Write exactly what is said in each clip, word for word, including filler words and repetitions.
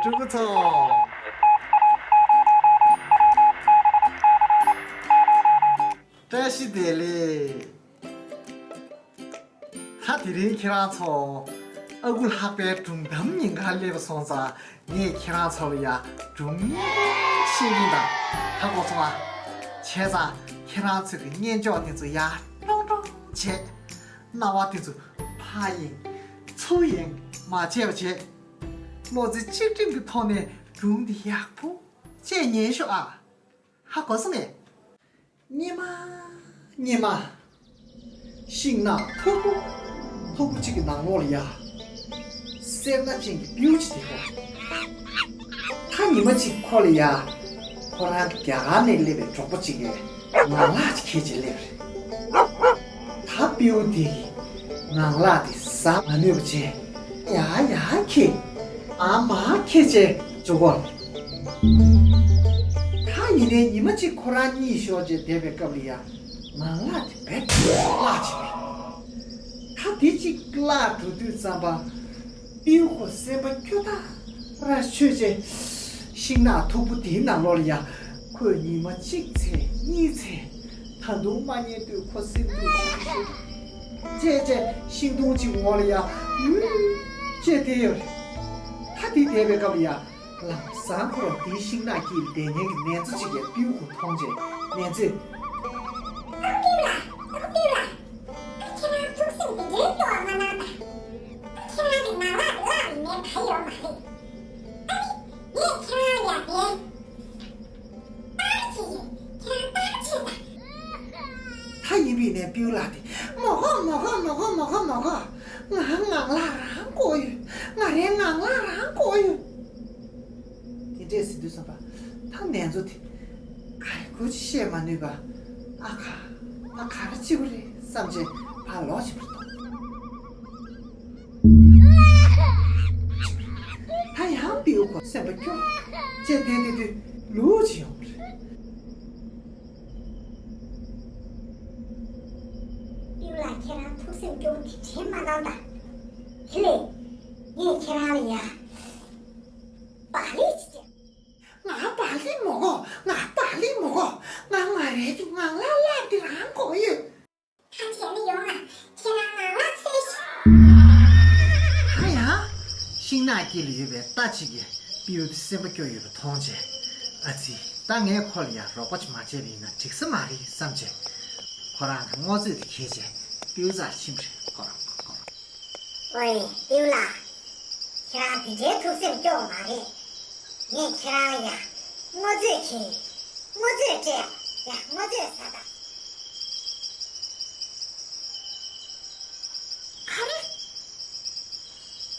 ཕྲུ་གུ་ཚོ། བཀྲ་ཤིས་བདེ་ལེགས། ད་དེ་རིང་ཁྱེད་རང་ཚོ་ཨ་ཁུ་ལྷག་པའི་སྒྲུང་གཏམ་ཉན་གར་སླེབས་སོང་ཙང་ངས་ཁྱེད་རང་ཚོ་ལ་ཡ་སྒྲུང་སྙན་པོ་བཤད་ཀྱིན་དང་། ཧ་གོ་སོང་ཨ། བྱས་ཙང་ཁྱེད་རང་ཚོ་གི་སྙན་ཅོག་དེ་ཚོ་ཡར་ཀྲོང་ཀྲོང་བྱས། རྣ་བ་དེ་ཚོ་ཕར་གཡེང་ཚུར་གཡེང་མ་བྱས་པ་བྱས། བློ་རྩེ་གཅིག་སྒྲིམ་གྱི་ཐོག་ནས་སྒྲུང་འདི་ཡག་པོ་བྱས་ཉན་ཤོག་ཨ། ཧ་གོ་སོང་ངས། སྙེ་མ། སྙེ་མ། ཤིང་ནགས་མཐུག་པོ་མཐུག་པོ་གཅིག་གི་ནང་ལོགས་ལ་ཡ། སེར་སྣ་ཅན་གྱི་སྤྲེའུ་གཅིག་བསྡད་ཡོད། ད་ཉི་མ་གཅིག་ཁོ་ལ་ཡ། ཁོ་རང་གི་རྒྱ་གར་ནས་སླེབས་པའི་གྲོགས་པོ་གཅིག་གིས་ངང་ལག་ཅིག་འཁྱེར་བྱས་སླེབས་རེད། ད་སྤྲེའུ་དེ་གིས་ངང་ལག་དེ་ཟ་མ་ནུས་པ་བྱས། ཡ་ཡ་ཁྱེར། ཨ་མ་ཁྱེར་བྱས་འཇོག་གོ། ད་ཡིན་ནའི་ཉི་མ་གཅིག་ཁོ་རང་གཉིད་ཤོར་བྱས་བསྡད་པའི་སྐབས་ལ་ཡ། ངང་ལག་དེ་རྦད་དེ་བརླག་ཕྱིན་པས། ད་དེ་གཅིག་བརླག་འགྲོ་དུས་ཙམ་པ། སྤྲེའུ་ཁོ་སེམས་པ་སྐྱོ་ཐག་ར་ཆོད་བྱས། ཤིང་ནགས་མཐུག་པོ་དེའི་ནང་ལོགས་ལ་ཡ། ཁོས་ཉི་མ་གཅིག་ཚེ་གཉིས་ཚེ། ད་དུང་མ་རྙེད་དུས་ཁོ་སེམས་སྡུག་ཆེན་པོ་ཞིག་བྱས་བྱས་ཤིང་སྡོང་གཅིག་འོག་ལ་ཡ། ཡུ། བྱས་བསྡད་ཡོད་རེད། ད་དེ་བསྡད་པའི་སྐབས་ལ་ཡ། ལམ་སང་ཁོ་རང་དེའི་ཤིང་ནགས་དཀྱིལ་བསྡད་མཁན་གྱི་ནེ་ཙོ་གཅིག་གིས་སྤྲེའུ་ཁོ་མཐོང་རྗེས་ནེ་ཙོས། ཨ་ཁུ་སྤྲེའུ་ལགས། ཨ་ཁུ་སྤྲེའུ་ལགས། ད་ཁྱེད་རང་ཐུགས་སེམས་དེ་འདྲའི་སྐྱོ་བ་མ་གནང་ད། ད་ཁྱེད་རང་གི་ནང་ལ་བརླག་ནས་མེད་ག་ཡོད་མ་རེད། ཨ་ནི། ངས་ཁྱེད་རང་ལ་ཡ་བསྟན། ཏག་ཅིག་ཡིན། ཁྱེད་རང་ཏག་ཅིག་ལྟ། ད་ཡིན་པས་ནས་སྤྲེའུ་ལགས་དེ་མོ་གོ་མོ་གོ་མོ་གོ་མོ་གོ་མོ་གོ། ང་ངང་ལག་རང་དགོས་ཡོད། ང་རའི་ངང་ལག་རང་དགོས་ཡོད། དེ་འདྲས་ཟེར་དུས་ཙམ་པ། ད་ནེ་ཙོ་དེ་ག་རེ་ཁུར་ཅིག་བཤད་མ་ནུས་པ། ཨ་ཁ། ཨ་ག་རེ་བྱེད་དགོས་རེད་བསམ་བྱས་ཕར་ལོག་ཕྱིན་པ་རེད། ད་ཡང་སྤྲེའུ་ཁོ་སེམས་པ་སྐྱོ་བྱས་བསྡད་བསྡད་དུས་ལུག་ཅིག་ཡོང་བ་རེད། སྤྲེའུ་ལགས། ཁྱེད་རང་ཐུགས་སེམས་སྐྱོ་པོ་དེ་འདྲའི་མ་གནང་ད། དེ་ལས་ངས་ཁྱེད་རང་ལ་ཡ། བག་ལེབ་ཅིག་སྟེར། ང་བག་ལེབ་མ་དགོས། ང་བག་ལེབ་མ་དགོས། ང་ང་རའི་དེ་ངང་ལག་བརླག་དེ་རང་དགོས་ཡོད། ད་བྱས་ན་ཡོང་ང་། ཁྱེད་རང་ངང་ལག་འཚོལ་ཤིག། ད་ཡང་ཤིང་ནགས་དཀྱིལ་ལ་ཡོད་པའི་རྟ་གཅིག་གིས་སྤྲེའུ་དེ་སེམས་པ་སྐྱོ་ཡོད་པ་མཐོང་རྗེས། ཨ་ཙི། ད་ངས་ཁོ་ལ་ཡང་རོགས་པ་ཅིག་མ་བྱས་པ་ཡིན་ན་འགྲིག་ས་མ་རེད་བསམ་བྱས། ཁོ་རང་གི་སྔོ་ཚོད་དེ་འཁྱེར་བྱས་སྤྲེའུ་རྩར་ཕྱིན་པ་རེད། ཁོ་རང་ཁོ་རང་། ཝེ། སྤྲེའུ་ལགས། ཁྱེད་རང་དེ་འདྲའི་ཐུགས་སེམས་སྐྱོ་བ་མ་རེད། ངས་ཁྱེད་རང་ལ་ཡ་སྔོ་ཚོད་ཁྱེར། སྔོ་ཚོད་སྤྲད། ཡ་སྔོ་ཚོད་ཟ་དང་། ག་རེ།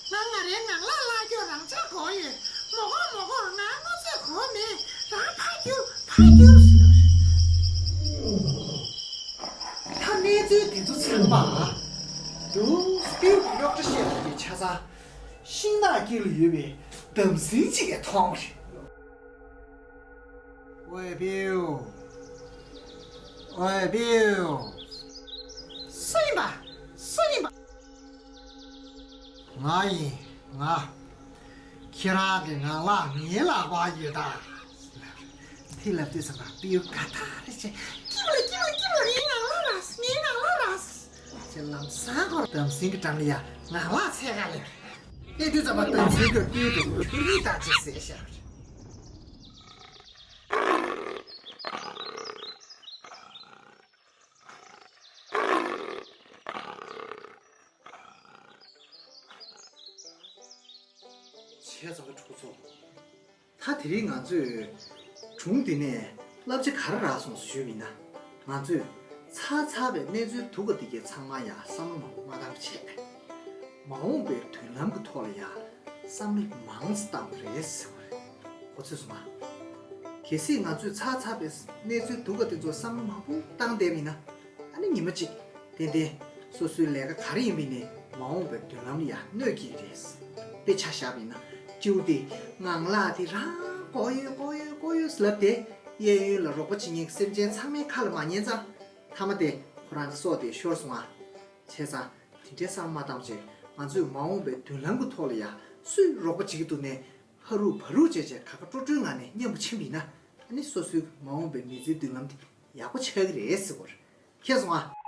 ང་ང་རའི་ངང་ལག་བརླག་རྒྱུ་རང་འཇགས་དགོས་ཡོད། མོ་གོ་མོ་གོ། ང་སྔོ་ཚོད་དགོས་མེད། རང་ཕར་རྒྱུགས། ཕར་རྒྱུགས་ཟེར། ད་གནས་ཚུལ་འདི་ཚོ་ཚང་མ་འདུག་སེ་སྤྲེའུ་གློག་དྲ་ཤེས་པ་དེ་ཆ་ཚང་ཤིང་ནགས་དཀྱིལ་ལ་ཡོད་པའི་འདམ་སེང་གཅིག་གིས་མཐོང་བ་རེད། ཝེ་སྤྲེའུ། ཝེ་སྤྲེའུ། སུ་ཡིན་པ། སུ་ཡིན་པ། ང་ཡིན། ང་། ཁྱེད་རང་གི་ངང་ལག་ངའི་ལག་པར་ཡོད་ད། དེ་ལབ་དུས་ཙམ་པ་སྤྲེའུ་དགའ་ཐག་རེད་བྱས། སྐྱིད་པོ་ལ་སྐྱིད་པོ་ལ་སྐྱིད་པོ་ལ། ངའི་ངང་ལག་རག་སོང་། ངའི་ངང་ལག་རག་སོང་། ཅེས་ལམ་སང་ཁོ་འདམ་སེང་གི་འགྲམ་ལ་ཡ་ངང་ལག་འཚོལ་ག་སླེབས། སླེབས་དུས་ཙམ་པ་འདམ་སེང་གིས་སྤྲེའུ་དེ་ཁྱེར་ཡིག་བཏང་བྱས་བསད་བཞག་པ་རེད། བྱས་ཙང་ཕྲུ་གུ་ཚོ། ད་དེ་རིང་ང་ཚོས་སྒྲུང་འདི་ནས་བསླབ་བྱ་ག་རེ་རག་སོང་ཞུས་པ་ཡིན་ན། ང་ཚོས་ཚར་ཚར་བའི་གནས་ཚུལ་སྡུག་ག་འདི་གའི་ཚང་མ་ཡང་བསམ་བློ་མང་པོ་མ་བཏང་བྱས། མ་འོངས་པའི་མདུན་ལམ་གྱི་ཐོག་ལ་ཡང་བསམ་བློ་མང་ཙམ་བཏང་དགོས་རེད་ཟེར་བ་རེད། གོ་ཚོད་སོང་ང་། གལ་སྲིད་ང་ཚོས་ཚར་ཚར་བའི་གནས་ཚུལ་སྡུག་ག་དེ་ཚོ་བསམ་བློ་མང་པོ་བཏང་བསྡད་པ་ཡིན་ན། ཨ་ནི་ཉི་མ་གཅིག་ཏན་ཏན་སོ་སོའི་ལས་ཀ་ག་རེ་ཡིན་པ་ཡིན་ནའི་མ་འོངས་པའི་མདུན་ལམ་ལ་ཡང་གནོད་ཀྱི་རེད། དཔེ་ཆ་བཞག་པ་ཡིན་ན་སྤྲེའུ་དེ་ངང་ལག་དེ་རང་དགོས་ཡོད་དགོས་ཡོད་དགོས་ཡོད་ལབ་སྟེ་གཡས་གཡོན་ལ་རོགས་པ་བྱེད་མཁན་གྱི་སེམས་ཅན་ཚང་མའི་ཁ་ལ་མ་ཉན་ཙང་། མཐའ་མ་དེ་ཁོ་རང་གི་སྲོག་དེ་ཤོར་སོང་ང་། བྱས་ཙང་དེ་འདྲའི་བསམ་བློ་མ་བཏང་བྱས་ང་ཚོས་མ་འོངས་པའི་མདུན་ལམ་གྱི་ཐོག་ལ་ཡང་སུས་རོགས་པ་བྱེད་ཀྱི་འདུག་ནས། ཕ་རུག་བ་རུག་བྱས་བྱས་ཁ་ཁ་སྤྲོ་སྤྲོའི་ངང་ནས་མཉམ་པོ་ཕྱིན་པ་ཡིན་ན། ཨ་ནི་སོ་སོའི་མ་འོངས་པའི་མི་ཚེའི་མདུན་ལམ་དེ་ཡག་པོ་ཆགས་ཀྱི་རེད་ཟེར་བ་རེད། མཁྱེན་སོང་ཨ།